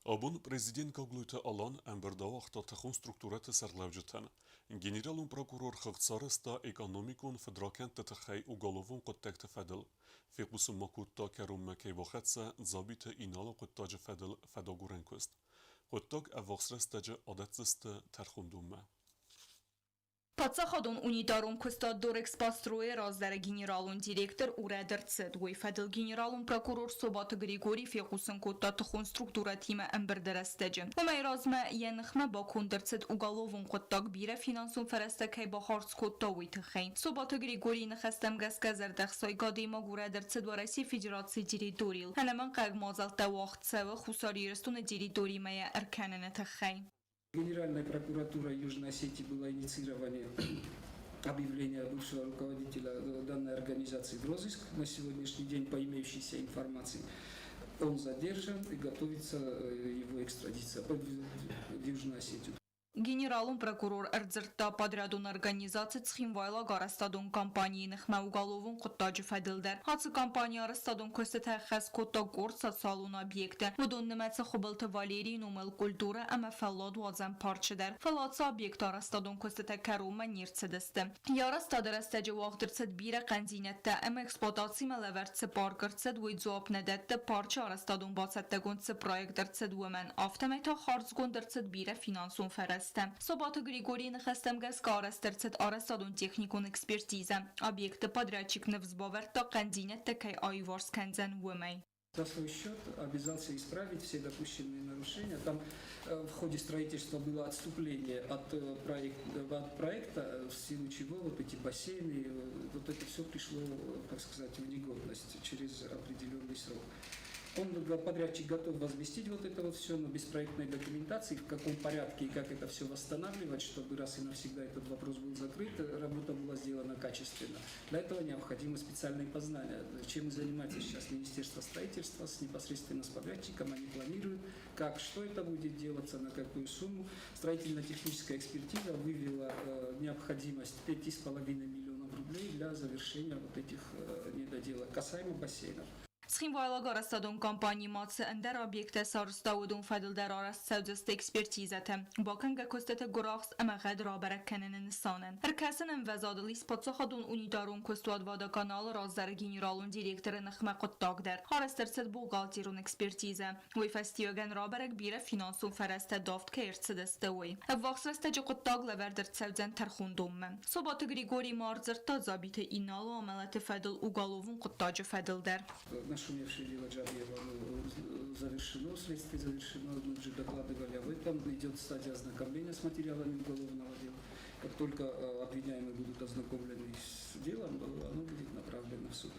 Абон президент Гаглойты Алан ӕмбырд ауагъта тыхон структурӕты сӕргълӕуджытӕн. Генералон прокурор хыгъд сарӕзта экономикон фыдракӕндты тыххӕй уголовон хъуыддӕгты фӕдыл. Фехъусын ма кодта, кӕронмӕ кӕй бахӕццӕ Дзабиты Иналы хъуыддаджы фӕдыл фӕдагурӕн куыст. Хъуыддаг ӕввахс рӕстӕджы адӕтдзысты тӕрхондонмӕ. Паддзахадон унитарон куыстуат Дорэкспострой-ы раздӕры генералон директор урӕд ӕрцыд. Уый фӕдыл генералон прокурор Собаты Григорий фехъусын кодта тыхон структурӕтимӕ ӕмбырды рӕстӕджы. Уымӕй размӕ йӕ ныхмӕ баконд ӕрцыд уголовон хъуыддаг бирӕ финансон фӕрӕзтӕ кӕй бахардз кодта, уый тыххӕй. Собаты Григорийы ныхӕстӕм гӕсгӕ зӕрдӕхсайгӕ адӕймаг урӕд ӕрцыд Уӕрӕсейы Федерацийы территорийыл. Ӕнӕмӕнгхъӕуӕг мадзӕлттӕ уагъд цӕуы Хуссар Ирыстоны территоримӕ йӕ ӕркӕныны тыххӕй. Генеральная прокуратура Южной Осетии была инициирована объявление бывшего руководителя данной организации в розыск. На сегодняшний день по имеющейся информации он задержан и готовится его экстрадиция в Южную Осетию. Генералон прокурор ӕрдзырдта подрядон организаци Цхинвайлаг арӕзтадон компанийы ныхмӕ уголовон хъуыддаджы фӕдыл дӕр. Ацы компани арӕзтадон куыстытӕ ӕххӕст кодта къорд социалон объекты. Уыдон нымӕцы Хуыбылты Валерийы номыл культурӕ ӕмӕ фӕлладуадзӕн парчы дӕр. Фӕлӕ ацы объекты арӕзтадон куыстытӕ кӕронмӕ не рцыдысты. Йӕ арӕзтады рӕстӕджы уагъд ӕрцыд бирӕ хъӕндзинӕдтӕ ӕмӕ эксплуатацимӕ лӕвӕрд цы парк ӕрцыд, уый дзуапп нӕ дӕтты, парчы арӕзтадон бацӕттӕгонд цы проект ӕрцыд, уымӕн. Афтӕмӕй та хардзгонд ӕрцыд бирӕ финансон фӕрӕзтӕ. Собаты Григорийы ныхӕстӕм гӕсгӕ арӕзт ӕрцыд арӕзтадон-техникон экспертизӕ. Объекты подрядчик ныфс бавӕрдта, хъӕндзинӕдтӕ кӕй аиуварс кӕндзӕн, уымӕй. За свой счет обязался исправить все допущенные нарушения. Там в ходе строительства было отступление от проекта, в силу чего вот эти бассейны, вот это все пришло, так сказать, в негодность через определенный срок. Он, подрядчик, готов возместить вот это вот все, но без проектной документации, в каком порядке и как это все восстанавливать, чтобы раз и навсегда этот вопрос был закрыт, работа была сделана качественно. Для этого необходимы специальные познания. Чем и занимается сейчас Министерство строительства с непосредственно с подрядчиком. Они планируют, как, что это будет делаться, на какую сумму. Строительно-техническая экспертиза вывела необходимость 5,5 миллионов рублей для завершения вот этих недоделок касаемо бассейнов. Цхинвайлаг арӕзтадон компани ма цы ӕндӕр объекттӕ сарӕзта, уыдон фӕдыл дӕр арӕзт цӕудзысты экспертизӕтӕ. Бакӕнгӕ куыстыты гуырахст ӕмӕ гъӕд рабӕрӕг кӕныны нысанӕн. Ӕркӕсын ӕмвӕзадыл ис паддзахадон унитарон куыстуат Водоканал-ы раздӕры генералон директоры ныхмӕ хъуыддаг дӕр. Арӕзт ӕрцыд бухгалтерон экспертизӕ. Уый фӕстиуӕгӕн рабӕрӕг бирӕ финансон фӕрӕзтӕ давд кӕй ӕрцыдысты, уый. Ӕввахс рӕстӕджы хъуыддаг лӕвӕрд ӕрцӕудзӕн тӕрхондонмӕ. Собаты Григорий ма ӕрдзырдта Дзабиты Иналы амӕлӕты фӕдыл уголовон хъуыддаджы фӕдыл дӕр. Нашумевшее дело Джабиева завершено, следствие завершено, мы уже докладывали об этом. Идет стадия ознакомления с материалами уголовного дела. Как только обвиняемые будут ознакомлены с делом, оно будет направлено в суд.